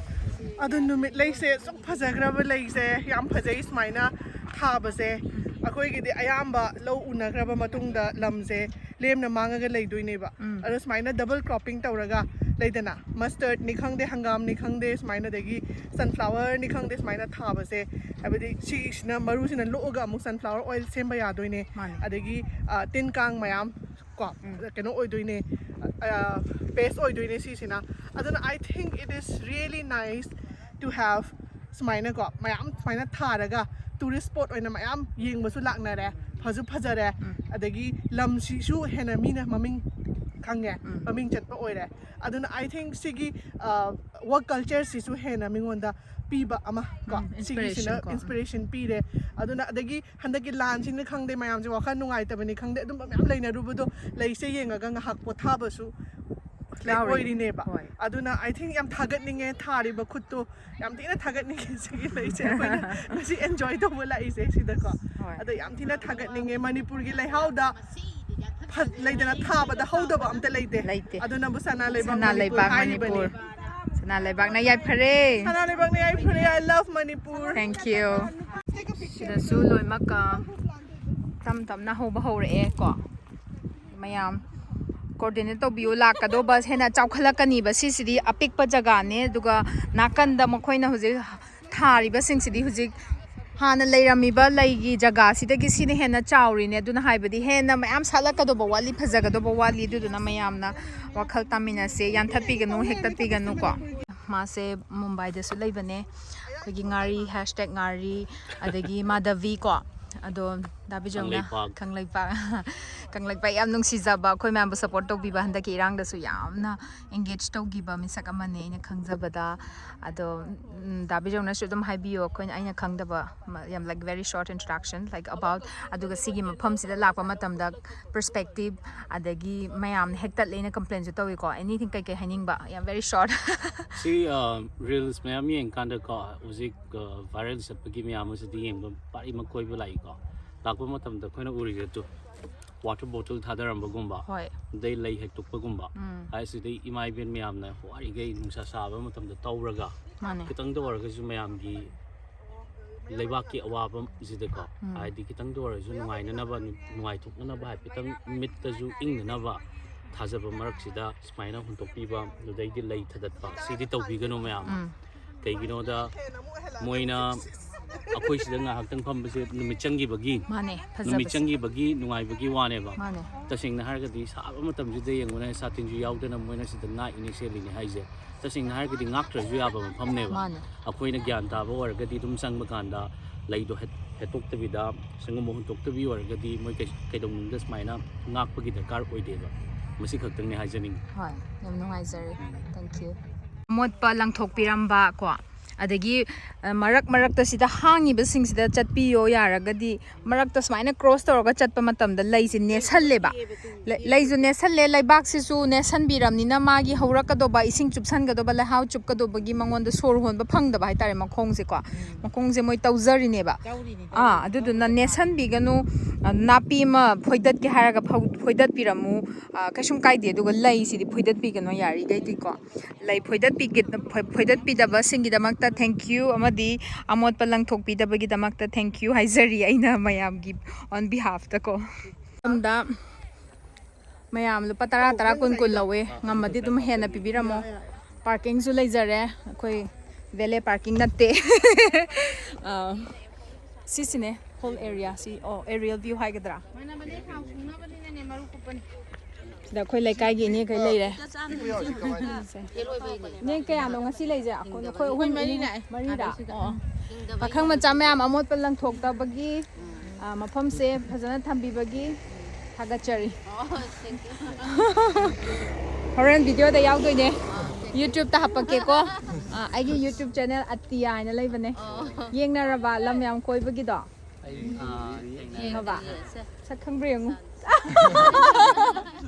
ꯑꯗꯨ ꯅꯨꯃꯤꯠ ꯂꯩꯁꯦ ꯑꯁꯨꯛ ꯐꯖꯈ꯭ꯔꯕ ꯂꯩꯁꯦ, ꯌꯥꯝ ꯐꯖꯩ ꯁꯨꯃꯥꯏꯅ ꯊꯥꯕꯁꯦ꯫ ꯑꯩꯈꯣꯏꯒꯤꯗꯤ ꯑꯌꯥꯝꯕ ꯂꯧ ꯎꯅꯈ꯭ꯔꯕ ꯃꯇꯨꯡꯗ ꯂꯝꯁꯦ ꯂꯦꯝꯅ ꯃꯥꯡꯉꯒ ꯂꯩꯗꯣꯏꯅꯦꯕ꯫ ꯎꯝ꯫ ꯑꯗꯣ ꯁꯨꯃꯥꯏꯅ double cropping ꯇꯧꯔꯒ ꯂꯩꯗꯅ, mustardꯅꯤ ꯈꯪꯗꯦ, ꯍꯪꯒꯥꯝꯅꯤ ꯈꯪꯗꯦ, ꯁꯨꯃꯥꯏꯅ, ꯑꯗꯒꯤ sunflowerꯅꯤ ꯈꯪꯗꯦ, ꯁꯨꯃꯥꯏꯅ ꯊꯥꯕꯁꯦ, ꯍꯥꯏꯕꯗꯤ ꯁꯤꯁꯤꯅ, ꯃꯔꯨꯁꯤꯅ ꯂꯣꯛꯑꯒ ꯑꯃꯨꯛ sunflower oil ꯁꯦꯝꯕ ꯌꯥꯗꯣꯏꯅꯦ꯫ ꯃꯥꯅꯦ꯫ ꯑꯗꯒꯤ ꯑ, ꯇꯤꯟ ꯀꯥꯡ ꯃꯌꯥꯝ ꯀꯣ, ꯎꯝ꯫ ꯀꯩꯅꯣ ꯑꯣꯏꯗꯣꯏꯅꯦ, pest ꯑꯣꯏꯗꯣꯏꯅꯦ ꯁꯤꯁꯤꯅ꯫ ꯑꯗꯨꯅ I think it is really nice to have ꯁꯨꯃꯥꯏꯅꯀꯣ, ꯃꯌꯥꯝ ꯁꯨꯃꯥꯏꯅ ꯊꯥꯔꯒ tourist spot ꯑꯣꯏꯅ ꯃꯌꯥꯝ ꯌꯦꯡꯕꯁꯨ ꯂꯥꯛꯅꯔꯦ, ꯐꯁꯨ ꯐꯖꯔꯦ, ꯎꯝ꯫ ꯑꯗꯒꯤ ꯂꯝꯁꯤꯁꯨ ꯍꯦꯟꯅ ꯃꯤꯅ ꯃꯃꯤꯡ ꯈꯪꯉꯦ, ꯎꯝ꯫ ꯃꯃꯤꯡ ꯆꯠꯄ ꯑꯣꯏꯔꯦ꯫ ꯑꯗꯨꯅ I think ꯁꯤꯒꯤ work cultureꯁꯤꯁꯨ ꯍꯦꯟꯅ ꯃꯤꯉꯣꯟꯗ ꯄꯤꯕ ꯑꯃ ꯀꯣ, ꯎꯝ, ꯁꯤꯒꯤꯁꯤꯅ inspiration ꯀꯣ꯫ Inspiration ꯄꯤꯔꯦ꯫ ꯑꯗꯨꯅ ꯑꯗꯒꯤ ꯍꯟꯗꯛꯀꯤ ꯂꯥꯟꯁꯤꯅ ꯈꯪꯗꯦ, ꯃꯌꯥꯝꯁꯦ ꯋꯥꯈꯜ ꯅꯨꯡꯉꯥꯏꯇꯕꯅꯤ ꯈꯪꯗꯦ, ꯑꯗꯨꯝꯕ ꯃꯌꯥꯝ ꯂꯩꯅꯔꯨꯕꯗꯣ, ꯂꯩꯁꯦ ꯌꯦꯡꯉꯒ ꯉꯥꯏꯍꯥꯛ ꯄꯣꯊꯥꯕꯁꯨ ꯂꯩ ꯑꯣꯏꯔꯤꯅꯦꯕ꯫ ꯑꯗꯨꯅ I think ꯌꯥꯝ ꯊꯥꯒꯠꯅꯤꯡꯉꯦ ꯊꯥꯔꯤꯕ ꯈꯨꯠꯇꯣ, ꯌꯥꯝ ꯊꯤꯅ ꯊꯥꯒꯠꯅꯤꯡꯉꯦ꯫ ꯁꯤꯒꯤ ꯂꯩꯁꯦ ꯑꯩꯈꯣꯏꯅ ꯉꯁꯤ enjoy ꯇꯧꯕ ꯂꯥꯛꯏꯁꯦ ꯁꯤꯗꯀꯣ꯫ ꯑꯗꯣ ꯌꯥꯝ ꯊꯤꯅ ꯊꯥꯒꯠꯅꯤꯡꯉꯦ꯫ ꯃꯅꯤꯄꯨꯔꯒꯤ ꯂꯩꯍꯥꯎꯗ ꯐ- ꯂꯩꯗꯅ ꯊꯥꯕꯗ ꯍꯧꯗꯕ ꯑꯝꯇ ꯂꯩꯇꯦ꯫ ꯂꯩꯇꯦ꯫ ꯑꯗꯨꯅꯕꯨ ꯁꯅꯥ ꯂꯩꯕꯥꯛ ꯁꯅꯥ ꯃꯅꯤꯄꯨꯔ ꯂꯩꯕꯥꯛ ꯍꯥꯏꯔꯤꯕꯅꯤ꯫ ꯃꯅꯤꯄꯨꯔ꯫ ꯁꯅꯥ ꯂꯩꯕꯥꯛꯅ ꯌꯥꯏꯐꯔꯦ꯫ ꯁꯅꯥ ꯂꯩꯕꯥꯛꯅ ꯌꯥꯏꯐꯔꯦ꯫ I love Manipur. Thank you. ꯁꯤꯗꯁꯨ ꯂꯣꯏꯅꯃꯛ, ꯑ, ꯇꯞ ꯇꯞꯅ ꯍꯧꯕ ꯍꯧꯔꯛꯑꯦ ꯀꯣ꯫ ꯃꯌꯥꯝ coordinate ꯇꯧꯕꯤꯌꯨ꯫ ꯂꯥꯛꯀꯗꯧꯕ ꯍꯦꯟꯅ ꯆꯥꯎꯈꯠꯂꯛꯀꯅꯤꯕ꯫ ꯁꯤꯁꯤꯗꯤ ꯑꯄꯤꯛꯄ ꯖꯒꯥꯅꯦ, ꯑꯗꯨꯒ ꯅꯥꯀꯟꯗ ꯃꯈꯣꯏꯅ ꯍꯧꯖꯤꯛ ꯊꯥꯔꯤꯕꯁꯤꯡꯁꯤꯗꯤ ꯍꯧꯖꯤꯛ ꯍꯥꯟꯅ ꯂꯩꯔꯝꯃꯤꯕ ꯂꯩꯒꯤ ꯖꯒꯥꯁꯤꯗꯒꯤ ꯁꯤꯅ ꯍꯦꯟꯅ ꯆꯥꯎꯔꯤꯅꯦ꯫ ꯑꯗꯨꯅ ꯍꯥꯏꯕꯗꯤ ꯍꯦꯟꯅ ꯃꯌꯥꯝ ꯁꯥꯠꯂꯛꯀꯗꯧꯕ ꯋꯥꯠꯂꯤ, ꯐꯖꯒꯗꯧꯕ ꯋꯥꯠꯂꯤ꯫ ꯑꯗꯨꯗꯨꯅ ꯃꯌꯥꯝꯅ ꯋꯥꯈꯜ ꯇꯥꯃꯤꯟꯅꯁꯦ, ꯌꯥꯟꯊꯠꯄꯤꯒꯅꯨ, ꯍꯦꯛꯇꯠꯄꯤꯒꯅꯨ ꯀꯣ꯫ ꯃꯥꯁꯦ ꯃꯨꯝꯕꯥꯏꯗꯁꯨ ꯂꯩꯕꯅꯦ꯫ ꯑꯩꯈꯣꯏꯒꯤ ꯉꯥꯔꯤ, hashtag ꯉꯥꯔꯤ, ꯑꯗꯒꯤ ꯃꯥꯙꯕꯤ ꯀꯣ꯫ ꯑꯗꯣ ꯗꯥ ꯕꯤꯖꯣꯡꯅ ꯀꯪꯂꯩꯄꯥꯛ꯫ ꯀꯪꯂꯩꯄꯥꯛ꯫ ꯀꯪꯂꯩꯄꯥꯛ ꯌꯥꯝ ꯅꯨꯡꯁꯤꯖꯕ, ꯑꯩꯈꯣꯏ ꯃꯌꯥꯝꯕꯨ support ꯇꯧꯕꯤꯕ, ꯍꯟꯗꯛꯀꯤ ꯏꯔꯥꯡꯗꯁꯨ ꯌꯥꯝꯅ engage ꯇꯧꯈꯤꯕ ꯃꯤꯁꯛ ꯑꯃꯅꯦ ꯑꯩꯅ ꯈꯪꯖꯕꯗ꯫ ꯑꯗꯣ, ꯎꯝ, ꯗꯥ ꯕꯤꯖꯣꯡꯅꯁꯨ ꯑꯗꯨꯝ ꯍꯥꯏꯕꯤꯌꯣ, ꯑꯩꯈꯣꯏꯅ, ꯑꯩꯅ ꯈꯪꯗꯕ ꯃ-, ꯌꯥꯝ, like, very short introduction, like, about, ꯑꯗꯨꯒ ꯁꯤꯒꯤ ꯃꯐꯝꯁꯤꯗ ꯂꯥꯛꯄ ꯃꯇꯝꯗ perspective, ꯑꯗꯒꯤ ꯃꯌꯥꯝꯅ ꯍꯦꯛꯇꯠꯂꯦꯅ complainꯁꯨ ꯇꯧꯏꯀꯣ꯫ Anything, ꯀꯩꯀꯩ ꯍꯥꯏꯅꯤꯡꯕ? ꯌꯥꯝ very short꯫ ꯁꯤ, ꯑ, reels ꯃꯌꯥꯝ ꯌꯦꯡꯀꯥꯟꯗꯀꯣ, ꯍꯧꯖꯤꯛ, ꯑ, viral ꯆꯠꯄꯒꯤ ꯃꯌꯥꯝ ꯑꯁꯤꯗꯤ ꯌꯦꯡꯕ ꯄꯥꯔꯤ ꯃꯈꯣꯏꯕꯨ ꯂꯥꯛꯏꯀꯣ꯫ ꯂꯥꯛꯄ ꯃꯇꯝꯗ ꯑꯩꯈꯣꯏꯅ ꯎꯔꯤꯁꯦ ꯑꯗꯨ water bottle ꯊꯥꯗꯔꯝꯕꯒꯨꯝꯕ, ꯍꯣꯏ꯫ ꯑꯗꯩ ꯂꯩ ꯍꯦꯛꯇꯣꯛꯄꯒꯨꯝꯕ, ꯎꯝ꯫ ꯍꯥꯏꯁꯤꯗꯤ ꯏꯃꯥ ꯏꯕꯦꯟ ꯃꯌꯥꯝꯅ ꯋꯥꯔꯤꯈꯩ ꯅꯨꯡꯁꯥ ꯁꯥꯕ ꯃꯇꯝꯗ ꯇꯧꯔꯒ ꯃꯥꯅꯦ꯫ ꯈꯤꯇꯪꯗ ꯑꯣꯏꯔꯒꯁꯨ ꯃꯌꯥꯝꯒꯤ ꯂꯩꯕꯥꯛꯀꯤ ꯑꯋꯥꯕꯁꯤꯗꯀꯣ, ꯎꯝ꯫ ꯍꯥꯏꯗꯤ ꯈꯤꯇꯪꯗ ꯑꯣꯏꯔꯁꯨ ꯅꯨꯡꯉꯥꯏꯅꯅꯕ, ꯅꯨꯡꯉꯥꯏꯊꯣꯛꯅꯅꯕ, ꯍꯥꯏꯐꯦꯠꯇꯪ ꯃꯤꯠꯇꯁꯨ ꯏꯪꯅꯅꯕ ꯊꯥꯖꯕ ꯃꯔꯛꯁꯤꯗ ꯁꯨꯃꯥꯏꯅ ꯍꯨꯟꯗꯣꯛꯄꯤꯕ, ꯑꯗꯨꯗꯩꯗꯤ ꯂꯩ ꯊꯥꯗꯠꯄ, ꯁꯤꯗꯤ ꯇꯧꯕꯤꯒꯅꯨ ꯃꯌꯥꯝ꯫ ꯎꯝ꯫ ꯀꯩꯒꯤꯅꯣꯗ ꯃꯣꯏꯅ ꯑꯩꯈꯣꯏ ꯁꯤꯗ ꯉꯥꯏꯍꯥꯛꯇꯪ ꯐꯝꯕꯁꯦ ꯅꯨꯃꯤꯠ ꯆꯪꯈꯤꯕꯒꯤ, ꯃꯥꯅꯦ, ꯐꯖꯕꯁꯦ꯫ ꯅꯨꯃꯤꯠ ꯆꯪꯈꯤꯕꯒꯤ ꯅꯨꯡꯉꯥꯏꯕꯒꯤ ꯋꯥꯅꯦꯕ꯫ ꯃꯥꯅꯦ꯫ ꯇꯁꯦꯡꯅ ꯍꯥꯏꯔꯒꯗꯤ ꯁꯥꯕ ꯃꯇꯝꯁꯤꯗ ꯌꯦꯡꯉꯨꯅꯦ, ꯁꯥꯇꯤꯟꯁꯨ ꯌꯥꯎꯗꯅ ꯃꯣꯏꯅ ꯁꯤꯗ ꯉꯥꯛꯏꯅꯦ ꯁꯦꯠꯂꯤꯅꯦ ꯍꯥꯏꯁꯦ꯫ ꯇꯁꯦꯡꯅ ꯍꯥꯏꯔꯒꯗꯤ ꯉꯥꯛꯇ꯭ꯔꯁꯨ ꯌꯥꯕ ꯃꯐꯝꯅꯦꯕ꯫ ꯃꯥꯅꯦ꯫ ꯑꯩꯈꯣꯏꯅ ꯒ꯭ꯌꯥꯟ ꯇꯥꯕ ꯑꯣꯏꯔꯒꯗꯤ ꯑꯗꯨꯝ ꯆꯪꯕ ꯀꯥꯟꯗ ꯂꯩꯗꯣ ꯍꯦꯠ-, ꯍꯦꯠꯇꯣꯛꯇꯕꯤꯗ, ꯁꯪꯒꯣꯝ ꯍꯨꯟꯇꯣꯛꯇꯕꯤ ꯑꯣꯏꯔꯒꯗꯤ ꯃꯣꯏ ꯀꯩ-, ꯀꯩꯗꯧꯅꯨꯡꯗ ꯁꯨꯃꯥꯏꯅ ꯉꯥꯛꯄꯒꯤ ꯗꯔꯀꯥꯔ ꯑꯣꯏꯗꯦꯕ꯫ ꯃꯁꯤ ꯈꯛꯇꯪꯅꯦ ꯍꯥꯏꯖꯅꯤꯡꯉꯤ꯫ ꯍꯣꯏ, ꯌꯥꯝ ꯅꯨꯡꯉꯥꯏꯖꯔꯦ꯫ Thank you꯫ ꯑꯃꯣꯠꯄ ꯂꯪꯊꯣꯛꯄꯤꯔꯝꯕ ꯀꯣ, ꯑꯗꯒꯤ, ꯑ, ꯃꯔꯛ ꯃꯔꯛꯇ ꯁꯤꯗ ꯍꯥꯡꯉꯤꯕꯁꯤꯡꯁꯤꯗ ꯆꯠꯄꯤꯌꯣ ꯌꯥꯔꯒꯗꯤ꯫ ꯃꯔꯛꯇ ꯁꯨꯃꯥꯏꯅ ꯀ꯭ꯔꯣꯁ ꯇꯧꯔꯒ ꯆꯠꯄ ꯃꯇꯝꯗ ꯂꯩꯁꯦ ꯅꯦꯠꯁꯜꯂꯦꯕ꯫ ꯂꯩ-, ꯂꯩꯁꯨ ꯅꯦꯠꯁꯜꯂꯦ, ꯂꯩꯕꯥꯛꯁꯤꯁꯨ ꯅꯦꯠꯁꯟꯕꯤꯔꯝꯅꯤꯅ ꯃꯥꯒꯤ ꯍꯧꯔꯛꯀꯗꯧꯕ, ꯏꯁꯤꯡ ꯆꯨꯞꯁꯟꯒꯗꯧꯕ, ꯂꯩꯍꯥꯎ ꯆꯨꯞꯀꯗꯧꯕꯒꯤ ꯃꯉꯣꯟꯗ ꯁꯣꯔ ꯍꯣꯟꯕ ꯐꯪꯗꯕ ꯍꯥꯏꯇꯥꯔꯦ ꯃꯈꯣꯡꯁꯦꯀꯣ꯫ ꯃꯈꯣꯡꯁꯦ ꯃꯣꯏ ꯇꯧꯖꯔꯤꯅꯦꯕ꯫ ꯑꯥ, ꯑꯗꯨꯗꯨꯅ ꯅꯦꯠꯁꯟꯕꯤꯒꯅꯨ꯫ ꯑ, ꯅꯥꯄꯤ ꯑꯃ ꯐꯣꯏꯗꯠꯀꯦ ꯍꯥꯏꯔꯒ ꯐꯧ-, ꯐꯣꯏꯗꯠꯄꯤꯔꯝꯃꯨ꯫ ꯑ, ꯀꯩꯁꯨꯝ ꯀꯥꯏꯗꯦ꯫ ꯑꯗꯨꯒ ꯂꯩꯁꯤꯗꯤ ꯐꯣꯏꯗꯠꯄꯤꯒꯅꯨ ꯌꯥꯔꯤꯈꯩꯗꯤꯀꯣ꯫ ꯂꯩ ꯐꯣꯏꯗꯠꯄꯤꯒ-, ꯐꯣꯏ-, ꯐꯣꯏꯗꯠꯄꯤꯗꯕꯁꯤꯡꯒꯤꯗꯃꯛꯇ thank you ꯑꯃꯗꯤ ꯑꯃꯣꯠꯄ ꯂꯪꯊꯣꯛꯄꯤꯗꯕꯒꯤꯗꯃꯛꯇ thank you ꯍꯥꯏꯖꯔꯤ ꯑꯩꯅ ꯃꯌꯥꯝꯒꯤ on behalf ꯇꯀꯣ꯫ ꯁꯣꯝꯗ ꯃꯌꯥꯝ ꯂꯨꯄꯥ ꯇꯔꯥ, ꯇꯔꯥ, ꯀꯨꯟ, ꯀꯨꯟ ꯂꯧꯋꯦ꯫ ꯉꯝꯃꯗꯤ ꯑꯗꯨꯝ ꯍꯦꯟꯅ ꯄꯤꯕꯤꯔꯝꯃꯣ꯫ ꯄꯥꯔꯀꯤꯡꯁꯨ ꯂꯩꯖꯔꯦ꯫ ꯑꯩꯈꯣꯏ valet parking ꯅꯠꯇꯦ꯫ ꯑ, ꯁꯤꯁꯤꯅꯦ whole area ꯁꯤ꯫ ꯑꯣ, aerial view ꯍꯥꯏꯒꯗ꯭ꯔꯥ? ꯁꯤꯗ ꯑꯩꯈꯣꯏ ꯂꯩꯀꯥꯏꯒꯤ ꯏꯅꯦꯈꯩ ꯂꯩꯔꯦ꯫ ꯏꯅꯦ ꯀꯌꯥꯅꯣ ꯉꯁꯤ ꯂꯩꯁꯦ? ꯑꯩꯈꯣꯏ, ꯑꯩꯈꯣꯏ ꯑꯍꯨꯝ, ꯃꯔꯤꯅꯦ꯫ ꯃꯔꯤꯔꯥ? ꯑꯣ꯫ ꯄꯥꯈꯪ ꯃꯆꯥ ꯃꯌꯥꯝ ꯑꯃꯣꯠꯄ ꯂꯪꯊꯣꯛꯇꯕꯒꯤ, ꯑ, ꯃꯐꯝꯁꯦ ꯐꯖꯅ ꯊꯝꯕꯤꯕꯒꯤ ꯊꯥꯒꯠꯆꯔꯤ꯫ ꯍꯣꯔꯦꯟ video ꯗ ꯌꯥꯎꯗꯣꯏꯅꯦ꯫ YouTube ꯇ ꯍꯥꯄꯛꯀꯦꯀꯣ꯫ ꯑ, ꯑꯩꯒꯤ YouTube channel ꯑꯇꯤꯌꯥ ꯍꯥꯏꯅ ꯂꯩꯕꯅꯦ꯫ ꯌꯦꯡꯅꯔꯕ ꯂꯝ ꯌꯥꯝ ꯀꯣꯏꯕꯒꯤꯗꯣ? ꯌꯦꯡꯉꯕ? ꯁꯛ ꯈꯪꯕ꯭ꯔꯥ ꯌꯦꯡꯉꯨ꯫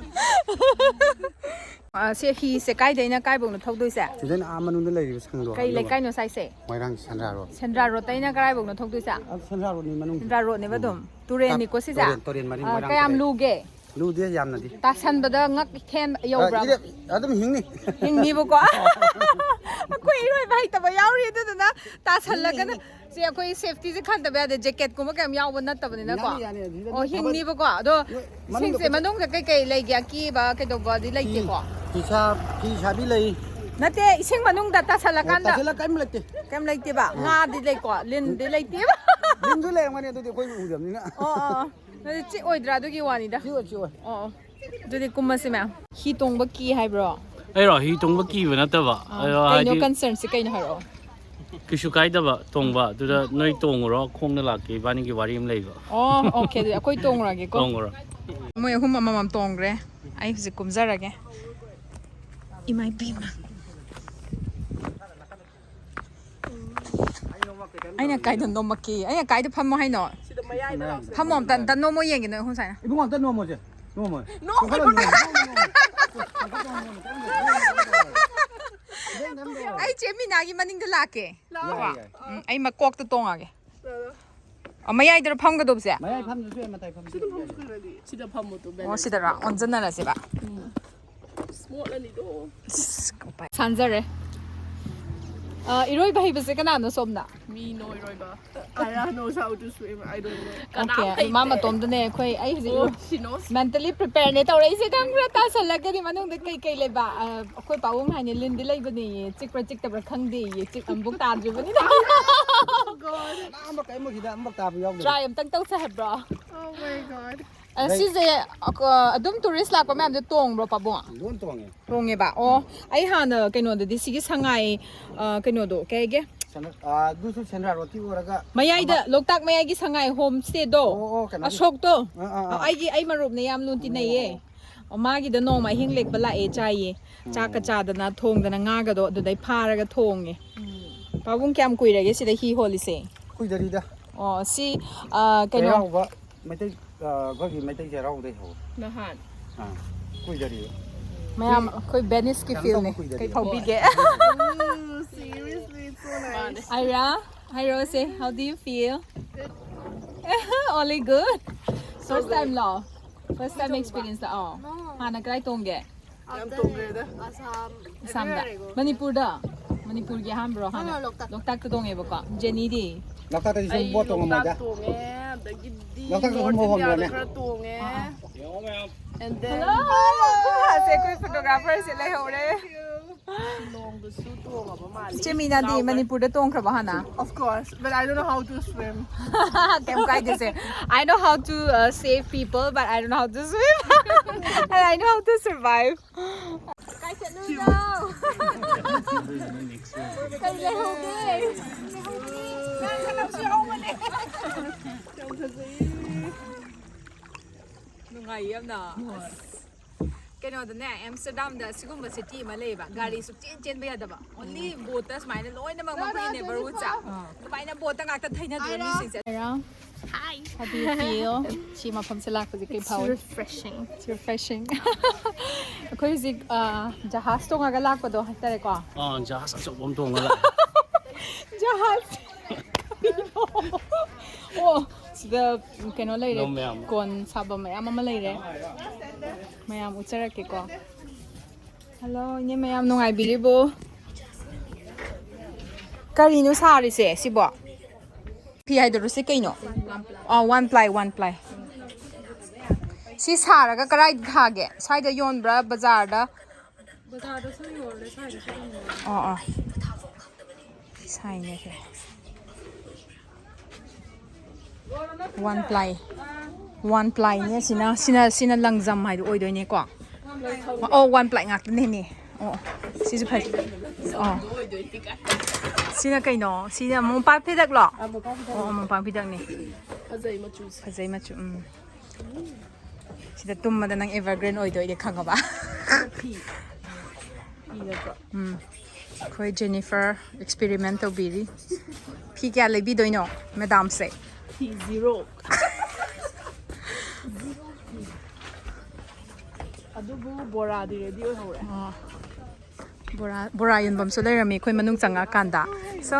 ꯑ, ꯁꯦ ꯍꯤꯁꯦ ꯀꯥꯏꯗꯩꯅ ꯀꯥꯏꯕꯧꯅꯣ ꯊꯧꯗꯣꯏꯁꯦ? ꯁꯤꯗꯅ ꯑꯥ ꯃꯅꯨꯡꯗ ꯂꯩꯔꯤꯕ ꯁꯪꯗꯣ ꯀꯩ ꯍꯥꯞꯅꯕ꯫ ꯂꯩꯀꯥꯏꯅꯣ ꯁꯥꯏꯁꯦ? ꯃꯣꯏꯔꯥꯡ ꯁꯦꯟꯗ꯭ꯔꯥ ꯔꯣꯗ꯫ ꯁꯦꯟꯗ꯭ꯔꯥ ꯔꯣꯗꯇꯩꯅ ꯀꯔꯥꯏꯐꯧꯅꯣ ꯊꯧꯗꯣꯏꯁꯦ? ꯑ, ꯁꯦꯟꯗ꯭ꯔꯥ ꯔꯣꯗꯅꯤ ꯃꯅꯨꯡꯗ꯫ ꯁꯦꯟꯗ꯭ꯔꯥ ꯔꯣꯗꯅꯦꯕ ꯑꯗꯨꯝ? ꯎꯝ꯫ ꯇꯨꯔꯦꯟꯅꯤꯀꯣ ꯁꯤꯁꯦ? ꯇꯨꯔꯦꯟ, ꯇꯨꯔꯦꯟ ꯃꯔꯤ ꯑ, ꯃꯣꯏꯔꯥꯡ ꯀꯌꯥꯝ ꯇꯨꯔꯦꯟ꯫ ꯂꯨꯒꯦ? ꯂꯨꯗꯦ ꯌꯥꯝꯅꯗꯤ꯫ ꯇꯥꯁꯟꯕꯗ ꯉꯛ ꯍꯦꯟ ꯑ, ꯌꯧꯕ꯭ꯔꯥ? ꯏꯔꯦ-, ꯑꯗꯨꯝ ꯍꯤꯡꯅꯤ꯫ ꯍꯤꯡꯅꯤꯕꯀꯣ? ꯑꯩꯈꯣꯏ ꯏꯔꯣꯏꯕ ꯍꯩꯇꯕ ꯌꯥꯎꯔꯤ, ꯑꯗꯨꯗꯨꯅ ꯇꯥꯁꯜꯂꯒꯅ ꯍꯤꯡꯅꯤ, ꯍꯤꯡꯅꯤ꯫ ꯁꯤ ꯑꯩꯈꯣꯏ safety ꯁꯦ ꯈꯟꯗꯕ ꯌꯥꯗꯦ꯫ Jacket ꯀꯨꯝꯕ ꯀꯩꯝ ꯌꯥꯎꯕ ꯅꯠꯇꯕꯅꯤꯅꯀꯣ꯫ ꯌꯥꯅꯤ, ꯌꯥꯅꯤ, ꯑꯗꯨꯗ ꯑꯣ, ꯑꯗꯨꯝ ꯊꯥꯕ-, ꯍꯤꯡꯅꯤꯕꯀꯣ꯫ ꯑꯗꯣ ꯅꯣꯏ ꯃꯅꯨꯡꯗ ꯏꯁꯤꯡꯁꯦ ꯀꯩꯁꯨ ꯃꯅꯨꯡꯗ ꯀꯩꯀꯩ ꯂꯩꯒꯦ? ꯑꯀꯤꯕ ꯀꯩꯗꯧꯕꯗꯤ ꯐꯤ, ꯂꯩꯇꯦꯀꯣ? ꯐꯤ ꯁꯥ-, ꯐꯤ ꯁꯥꯕꯤ ꯂꯩ꯫ ꯅꯠꯇꯦ, ꯏꯁꯤꯡ ꯃꯅꯨꯡꯗ ꯑꯣ, ꯇꯥꯁꯜꯂꯀꯥꯟꯗ꯫ ꯇꯥꯁꯜꯂ ꯀꯩꯝ ꯂꯩꯇꯦ꯫ ꯀꯩꯝ ꯂꯩꯇꯦꯕ? ꯑꯥ꯫ ꯉꯥꯗꯤ ꯂꯩꯀꯣ? ꯂꯤꯟꯗꯤ ꯂꯩꯇꯦꯕ? ꯂꯤꯟꯁꯨ ꯂꯩꯔꯝꯒꯅꯤ, ꯑꯗꯨꯗꯤ ꯑꯩꯈꯣꯏ ꯎꯗꯕꯅꯤꯅ꯫ ꯑꯣ, ꯑꯣ, ꯑꯣ꯫ ꯑꯗꯨꯗꯤ ꯆꯤꯛꯑꯣꯏꯗ꯭ꯔꯥ ꯑꯗꯨꯒꯤ ꯋꯥꯅꯤꯗ? ꯆꯤꯛꯑꯣꯏ, ꯆꯤꯛꯑꯣꯏ꯫ ꯑꯣ, ꯑꯣ꯫ ꯑꯗꯨꯗꯤ ꯀꯨꯝꯃꯁꯤ ꯃꯌꯥꯝ꯫ ꯍꯤ ꯇꯣꯡꯕ ꯀꯤ ꯍꯥꯏꯕ꯭ꯔꯣ? ꯑꯩꯔꯣ? ꯍꯤ ꯇꯣꯡꯕ ꯀꯤꯕ ꯅꯠꯇꯕ꯫ ꯑꯥ, ꯑꯗꯣ ꯀꯩꯅꯣ ꯍꯥꯏꯗꯤ concern ꯁꯦ ꯀꯩꯅꯣ ꯍꯥꯏꯔꯛꯑꯣ꯫ ꯀꯩꯁꯨ ꯀꯥꯏꯗꯕ ꯇꯣꯡꯕ꯫ ꯑꯗꯨꯗ ꯅꯣꯏ ꯇꯣꯡꯉꯨꯔꯣ, ꯈꯣꯡꯅ ꯂꯥꯛꯀꯦ, ꯏꯕꯥꯅꯤꯒꯤ ꯋꯥꯔꯤ ꯑꯃ ꯂꯩꯕ꯫ ꯑꯣ, okay, ꯑꯗꯨꯗꯤ ꯑꯩꯈꯣꯏ ꯇꯣꯡꯉꯨꯔꯒꯦꯀꯣ꯫ ꯇꯣꯡꯉꯨꯔꯣ꯫ ꯃꯣꯏ ꯑꯍꯨꯝ ꯑꯃꯃꯝ ꯇꯣꯡꯈ꯭ꯔꯦ꯫ ꯑꯩ ꯍꯧꯖꯤꯛ ꯀꯨꯝꯖꯔꯒꯦ꯫ ꯏꯃꯥ ꯏꯕꯦꯝꯃ꯫ ꯑꯩꯅ ꯀꯥꯏꯗ ꯅꯣꯝꯃꯛꯀꯦ? ꯑꯩꯅ ꯀꯥꯏꯗ ꯐꯝꯃꯣ ꯍꯥꯏꯅꯣ? ꯁꯤꯗ ꯃꯌꯥꯏꯗ ꯂꯥꯎꯁꯦ꯫ ꯐꯝꯃꯣ ꯑꯝꯇ, ꯑꯝꯇ ꯅꯣꯝꯃꯣ ꯌꯦꯡꯒꯦ ꯅꯣꯏ ꯑꯍꯨꯝ ꯁꯥꯏꯅ꯫ ꯏꯕꯨꯡꯉꯣ, ꯑꯝꯇ ꯅꯣꯝꯃꯣꯁꯦ꯫ ꯅꯣꯝꯃꯣ꯫ ꯅꯣꯝꯃꯣ꯫ ꯀꯥꯈꯠꯂꯣ, ꯅꯣꯝꯃꯣ, ꯅꯣꯝꯃꯣ, ꯅꯣꯝꯃꯣ꯫ ꯂꯦꯡꯗꯅ ꯂꯩꯌꯣ꯫ ꯑꯩ ꯆꯦ ꯃꯤꯅꯥꯒꯤ ꯃꯅꯤꯡꯗ ꯂꯥꯛꯀꯦ꯫ ꯂꯥꯛꯑꯣ꯫ ꯌꯥꯏ, ꯌꯥꯏ꯫ ꯎꯝ, ꯑꯩ ꯃꯀꯣꯛꯇ ꯇꯣꯡꯉꯒꯦ꯫ ꯂꯥꯛꯑꯣ꯫ ꯑ, ꯃꯌꯥꯏꯗꯔ ꯐꯝꯒꯗꯧꯕꯁꯦ? ꯃꯌꯥꯏ ꯐꯝꯗ꯭ꯔꯁꯨ ꯌꯥꯏ, ꯃꯇꯥꯏ ꯐꯝꯗ꯭ꯔꯁꯨ ꯌꯥꯏ꯫ ꯁꯤꯗ ꯐꯝꯃꯣ ꯇꯨ, ꯑꯣ, balance꯫ ꯁꯤꯗꯔꯣ? ꯑꯣꯟꯖꯟꯅꯔꯁꯤꯕ? ꯎꯝ꯫ ꯁꯥꯟꯖꯔꯦ꯫ ꯑ, ꯏꯔꯣꯏꯕ ꯍꯩꯕꯁꯦ ꯀꯅꯥꯅꯣ ꯁꯣꯝꯅ? Me, no ꯏꯔꯣꯏꯕ꯫ Aya knows how to swim. I don't know. ꯀꯅꯥꯝ ꯑꯣꯀꯦ, ꯃꯥ ꯍꯩꯇꯦ꯫ ꯃꯇꯣꯝꯗꯅꯦ ꯑꯩꯈꯣꯏ, ꯑꯩ ꯍꯧꯖꯤꯛ ꯑꯣ, ꯏꯔꯣꯏ-, she knows꯫ Mentally prepareꯅꯦ ꯇꯧꯔꯛꯏꯁꯦ, ꯈꯪꯕ꯭ꯔꯥ? ꯇꯥꯁꯜꯂꯛꯀꯅꯤ ꯃꯅꯨꯡꯗ ꯀꯩꯀꯩ ꯂꯩꯕ꯫ ꯑ, ꯑꯩꯈꯣꯏ ꯄꯥꯕꯨꯡ ꯍꯥꯏꯅꯦ, ꯂꯤꯟꯗꯤ ꯂꯩꯕꯅꯦꯌꯦ, ꯆꯤꯛꯄ꯭ꯔꯥ ꯆꯤꯛꯇꯕ꯭ꯔꯥ ꯈꯪꯗꯦꯌꯦ, ꯆꯤꯛ ꯑꯃꯨꯛ ꯇꯥꯗ꯭ꯔꯤꯕꯅꯤꯅ꯫ Oh God. ꯀꯅꯥꯝꯕ ꯀꯔꯤꯝꯕ ꯁꯤꯗ ꯑꯃꯨꯛ ꯇꯥꯕ ꯌꯥꯎꯗꯦ꯫ Try ꯑꯝꯇꯪ ꯇꯧꯁꯦ ꯍꯥꯏꯕ꯭ꯔꯣ? Oh my God. ꯑ, ꯂꯩ꯫ ꯁꯤꯁꯦ, ꯑ, ꯑꯗꯨꯝ tourist ꯂꯥꯛꯄ ꯃꯌꯥꯝꯁꯦ ꯇꯣꯡꯕ꯭ꯔꯣ, ꯄꯥꯕꯨꯡ? ꯂꯣꯏ ꯇꯣꯡꯉꯦ꯫ ꯇꯣꯡꯉꯦꯕ? ꯑꯣ, ꯎꯝ꯫ ꯑꯩ ꯍꯥꯟꯅ ꯀꯩꯅꯣꯗꯗꯤ, ꯁꯤꯒꯤ ꯁꯉꯥꯏ, ꯑ, ꯀꯩꯅꯣꯗꯣ, ꯀꯩ ꯍꯥꯏꯒꯦ? ꯁꯦꯟꯗ꯭ꯔ-, ꯑ, ꯑꯗꯨꯁꯨ ꯁꯦꯟꯗ꯭ꯔꯥ ꯔꯣꯗꯇꯤ ꯑꯣꯏꯔꯒ ꯃꯌꯥꯏꯗ, ꯑꯃ ꯂꯣꯛꯇꯥꯛ ꯃꯌꯥꯏꯒꯤ ꯁꯉꯥꯏ homestayꯗꯣ, ꯑꯣ, ꯑꯣ, ꯀꯩꯅꯣꯒꯤ꯫ ꯑꯁꯣꯛꯇꯣ? ꯑꯥ, ꯑꯥ, ꯑꯥ꯫ ꯑ, ꯑꯩꯒꯤ, ꯑꯩ ꯃꯔꯨꯞꯅꯦ, ꯌꯥꯝ ꯂꯨꯅ ꯇꯤꯟꯅꯩꯌꯦ꯫ ꯑꯣ, ꯑꯣ꯫ ꯃꯥꯒꯤꯗ ꯅꯣꯡꯃ ꯑꯍꯤꯡ ꯂꯦꯛꯄ ꯂꯥꯛꯑꯦ, ꯆꯥꯏꯌꯦ꯫ ꯆꯥꯛꯀ ꯎꯝ꯫ ꯆꯥꯗꯅ, ꯊꯣꯡꯗꯅ, ꯉꯥꯒꯗꯣ ꯑꯗꯨꯗꯩ ꯐꯥꯔꯒ ꯊꯣꯡꯉꯦ꯫ ꯎꯝ꯫ ꯄꯥꯕꯨꯡ, ꯀꯌꯥꯝ ꯀꯨꯏꯔꯒꯦ ꯁꯤꯗ ꯍꯤ ꯍꯣꯜꯂꯤꯁꯦ? ꯀꯨꯏꯗꯔꯤꯗ꯫ ꯑꯣ, ꯁꯤ, ꯑ, ꯀꯩꯅꯣ? ꯆꯩꯔꯥꯎꯕ ꯃꯩꯇꯩ, ꯑ, ꯑꯩꯈꯣꯏꯒꯤ ꯃꯩꯇꯩ ꯆꯩꯔꯥꯎꯕꯗꯩ ꯍꯧꯔꯦ꯫ ꯅꯍꯥꯟ꯫ ꯑꯥ, ꯀꯨꯏꯗꯔꯤꯌꯦ꯫ ꯃꯌꯥꯝ, ꯑꯩꯈꯣꯏ Veniceꯀꯤ ꯌꯥꯝ feelꯅꯦ꯫ ꯇꯧꯕ ꯀꯨꯏꯗꯔꯤ꯫ ꯀꯩ ꯐꯥꯎꯕꯤꯒꯦ? Ooh, seriously, it's so nice. ꯃꯥꯅꯦ꯫ ꯑꯥꯏꯔꯥ, ꯍꯥꯏꯔꯛꯑꯣꯁꯦ, how do you feel? Good. Only good? So first good. Timeꯂꯣ? First time experience? ꯑꯣ꯫ No. ꯍꯥꯟꯅ ꯀꯗꯥꯏ ꯇꯣꯡꯒꯦ? ꯌꯥꯝ ꯇꯣꯡꯈ꯭ꯔꯦꯗ꯫ ꯑꯁꯥꯝ, ꯑꯁꯥꯝꯗ? Everywhere I go. ꯃꯅꯤꯄꯨꯔꯗ? ꯃꯅꯤꯄꯨꯔꯒꯤ ꯑꯍꯥꯟꯕꯔꯣ ꯍꯥꯟꯅ? ꯑꯥ, ꯂꯣꯛꯇꯥꯛ꯫ ꯂꯣꯛꯇꯥꯛꯇ ꯇꯣꯡꯉꯦꯕꯀꯣ꯫ ꯖꯦꯅꯤꯗꯤ? ꯂꯣꯛꯇꯥꯛꯇꯗꯤ ꯁꯨꯝ ꯑꯩ boat ꯂꯣꯛꯇꯥꯛ ꯇꯣꯡꯉꯝꯃꯣꯏꯗ꯫ ꯇꯣꯡꯉꯦ, ꯑꯗꯒꯤꯗꯤ ꯂꯣꯛꯇꯥꯛꯇ ꯁꯨꯝ North Indiaꯗ ꯍꯣꯟꯕ꯭ꯔꯅꯦ? ꯈꯔ ꯇꯣꯡꯉꯦ꯫ ꯑꯥ, ꯑꯥ꯫ And then hello! ꯑꯁꯦ ꯑꯩꯈꯣꯏ photographerꯁꯦ ꯂꯩꯍꯧꯔꯦ꯫ ꯂꯣꯡꯗꯁꯨ ꯇꯣꯡꯉꯕ ꯃꯥꯜꯂꯤ꯫ ꯏꯆꯦ ꯃꯤꯅꯥꯗꯤ ꯂꯥꯎꯕ꯭ꯔꯥ? ꯃꯅꯤꯄꯨꯔꯗ ꯇꯣꯡꯈ꯭ꯔꯕ ꯍꯥꯟꯅ? Of course, but I don't know how to swim. ꯀꯩꯝ ꯀꯥꯏꯗꯦꯁꯦ꯫ I know how to, uh, save people, but I don't know how to swim. And I know how to survive. ꯀꯥꯏ ꯆꯠꯂꯨꯏꯅꯣ? ꯀꯩ ꯂꯩꯍꯧꯒꯦ? ꯌꯥꯝ ꯐꯖꯩꯌꯦ꯫ ꯅꯨꯡꯉꯥꯏꯌꯦ ꯌꯥꯝꯅ꯫ ꯍꯣꯏ꯫ ꯑꯁ꯫ ꯀꯩꯅꯣꯗꯅꯦ, ꯑꯦꯝꯁꯇꯔꯗꯥꯝꯗ ꯁꯤꯒꯨꯝꯕ ꯁꯤꯇꯤ ꯑꯃ ꯂꯩꯌꯦꯕ, ꯒꯥꯔꯤ ꯁꯨꯛꯆꯦꯟ ꯆꯦꯟꯕ ꯌꯥꯗꯕ, ꯑꯣꯟꯂꯤ ꯕꯣꯠꯇ ꯁꯨꯃꯥꯏꯅ ꯂꯣꯏꯅꯃꯛ ꯃꯈꯣꯏꯒꯤ ꯅꯦꯕꯔꯍꯨꯠꯁꯦ ꯑꯗꯨꯃꯥꯏꯅ ꯕꯣꯠꯇ ꯉꯥꯛꯇ ꯊꯩꯅꯗꯣꯏꯕ ꯃꯤꯁꯤꯡꯁꯦ꯫ How do you feel? ꯁꯤ ꯃꯐꯝꯁꯦ ꯂꯥꯛꯄꯁꯦ ꯀꯩ ꯐꯥꯎꯏ? Refreshing. It's refreshing. ꯑꯩꯈꯣꯏ ꯍꯧꯖꯤꯛ ꯑ, ꯖꯍꯥꯖ ꯇꯣꯡꯉꯒ ꯂꯥꯛꯄꯗꯣ ꯍꯥꯏꯇꯥꯔꯦꯀꯣ꯫ ꯑꯥ, ꯖꯍꯥꯖ ꯑꯆꯧꯕ ꯑꯃ ꯇꯣꯡꯉ ꯂꯥꯛꯑꯦ꯫ ꯖꯍꯥꯖ꯫ ꯑꯣ, ꯁꯤꯗ ꯀꯩꯅꯣ ꯂꯩꯔꯦ꯫ ꯅꯣ ꯃꯌꯥꯝ꯫ ꯀꯣꯟ ꯁꯥꯕ ꯃꯌꯥꯝ ꯑꯃ ꯂꯩꯔꯦ꯫ ꯃꯌꯥꯝ ꯎꯠꯆꯔꯛꯀꯦꯀꯣ꯫ ꯍꯜꯂꯣ, ꯏꯅꯦ ꯃꯌꯥꯝ ꯅꯨꯡꯉꯥꯏꯕꯤꯔꯤꯕꯣ? ꯀꯔꯤꯅꯣ ꯁꯥꯔꯤꯁꯦ ꯁꯤꯕꯣ? ꯐꯤ ꯍꯥꯏꯗꯣꯔꯣ ꯁꯤ ꯀꯩꯅꯣ? ꯑꯥ, one ply, one ply꯫ ꯁꯤ ꯁꯥꯔꯒ ꯀꯗꯥꯏꯗ ꯊꯥꯒꯦ? ꯁ꯭ꯋꯥꯏꯗ ꯌꯣꯟꯕ꯭ꯔꯥ, ꯕꯖꯥꯔꯗ? ꯕꯖꯥꯔꯗꯁꯨ ꯌꯣꯜꯂꯦ, ꯁ꯭ꯋꯥꯏꯗꯁꯨ ꯑꯗꯨꯝ ꯌꯣꯜꯂꯦ꯫ ꯑꯣ, ꯑꯣ꯫ ꯁꯥꯏꯅꯦ ꯁꯦ꯫ One ply꯫ One plyꯅꯦ ꯁꯤꯅ, ꯁꯤꯅ, ꯁꯤꯅ ꯂꯪꯖꯝ ꯍꯥꯏꯗꯣ ꯑꯣꯏꯗꯣꯏꯅꯦꯀꯣ꯫ ꯑꯣ, one ply ꯉꯥꯛꯇꯅꯦꯅꯦ꯫ ꯑꯣ, ꯁꯤꯁꯨ ꯐꯩ꯫ ꯑꯣ꯫ ꯁꯤꯅ ꯀꯩꯅꯣ? ꯁꯤꯅ ꯃꯣꯝꯄꯥꯛ ꯐꯤꯗꯛꯂꯣ? ꯑꯥ, ꯃꯣꯝꯄꯥꯛ ꯐꯤꯗꯛꯅꯦ꯫ ꯑꯣ, ꯃꯣꯝꯄꯥꯛ ꯐꯤꯗꯛꯅꯦ꯫ ꯐꯖꯩ ꯃꯆꯨꯁꯦ꯫ ꯐꯖꯩ ꯃꯆꯨ, ꯎꯝ꯫ ꯁꯤꯗ ꯇꯨꯝꯕꯗ ꯅꯪ evergreen ꯑꯣꯏꯗꯣꯏꯅꯦ ꯈꯪꯉꯕ? ꯐꯤ꯫ ꯐꯤ ꯅꯠꯇ꯭ꯔꯣ? ꯎꯝ꯫ ꯑꯩꯈꯣꯏ ꯖꯦꯅꯤꯐꯔ experiment ꯇꯧꯕꯤꯔꯤ꯫ ꯐꯤ ꯀꯌꯥ ꯂꯩꯕꯤꯗꯣꯏꯅꯣ ꯃꯦꯗꯥꯝꯁꯦ? ꯐꯤ zero꯫ ꯑꯗꯨꯕꯨ ꯕꯣꯔꯥꯗꯤ ready ꯑꯣꯏꯍꯧꯔꯦ꯫ ꯑꯣ꯫ ꯕꯣꯔꯥ, ꯕꯣꯔꯥ ꯌꯣꯟꯐꯝꯁꯨ ꯂꯩꯔꯝꯃꯤ ꯑꯩꯈꯣꯏ ꯃꯅꯨꯡ ꯆꯪꯉꯛꯑꯀꯥꯟꯗ꯫ So,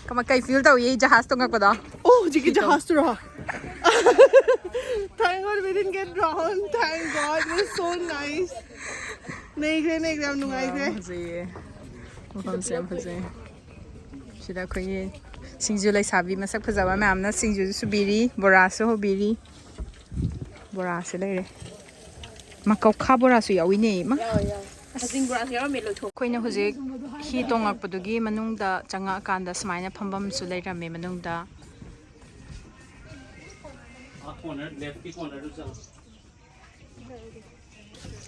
ꯀꯃ-, ꯀꯩ feel ꯇꯧꯏ ꯖꯍꯥꯖ ꯇꯣꯡꯉꯛꯄꯗꯣ? ꯑꯣ, ꯍꯧꯖꯤꯛꯀꯤ ꯐꯤ ꯇꯣꯡ-, ꯖꯍꯥꯖꯇꯨꯔꯣ? Thank God we didn't get drowned. Thank God. It was so nice. ꯅꯩꯈ꯭ꯔꯦ, ꯅꯩꯈ꯭ꯔꯦ, ꯌꯥꯝ ꯅꯨꯡꯉꯥꯏꯈ꯭ꯔꯦ꯫ ꯌꯥꯝ ꯐꯖꯩꯌꯦ꯫ ꯃꯐꯝꯁꯦ ꯌꯥꯝ ꯐꯖꯩ꯫ ꯁꯤꯗ ꯑꯩꯈꯣꯏꯒꯤ ꯁꯤꯡꯖꯨ ꯂꯩꯁꯥꯕꯤ ꯃꯁꯛ ꯐꯖꯕ ꯃꯌꯥꯝꯅ ꯁꯤꯡꯖꯨꯁꯨ ꯁꯨꯕꯤꯔꯤ, ꯕꯣꯔꯥꯁꯨ ꯍꯧꯕꯤꯔꯤ꯫ ꯕꯣꯔꯥꯁꯨ ꯂꯩꯔꯦ꯫ ꯃꯀꯧꯈꯥ ꯕꯣꯔꯥꯁꯨ ꯌꯥꯎꯏꯅꯦ꯫ ꯏꯃꯥ꯫ ꯌꯥꯎꯋꯦ, ꯌꯥꯎꯋꯦ꯫ ꯀꯛꯆꯤꯡ ꯕꯣꯔꯥꯁꯨ ꯌꯥꯎꯔꯝꯃꯦ, ꯂꯣꯏꯊꯣꯛ꯫ ꯑꯩꯈꯣꯏꯅ ꯍꯧꯖꯤꯛ ꯍꯤ ꯇꯣꯡꯉꯛꯄꯗꯨꯒꯤ ꯃꯅꯨꯡꯗ ꯆꯪꯉꯛꯑꯀꯥꯟꯗ ꯁꯨꯃꯥꯏꯅ ꯐꯝꯐꯝꯁꯨ ꯂꯩꯔꯝꯃꯦ ꯃꯅꯨꯡꯗ꯫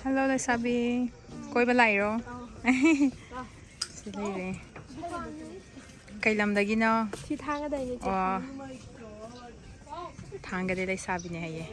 Hello, ꯂꯩꯁꯥꯕꯤ꯫ ꯀꯣꯏꯕ ꯂꯥꯛꯏꯔꯣ? ꯁꯤ ꯂꯩꯔꯦ꯫ ꯀꯩ ꯂꯝꯗꯒꯤꯅꯣ? ꯁꯤ ꯊꯥꯡꯒꯗꯩꯅꯦ, ꯆꯦ꯫ ꯑꯣ꯫ ꯊꯥꯡꯒꯗꯩ ꯂꯩꯁꯥꯕꯤꯅꯦ ꯍꯥꯏꯌꯦ꯫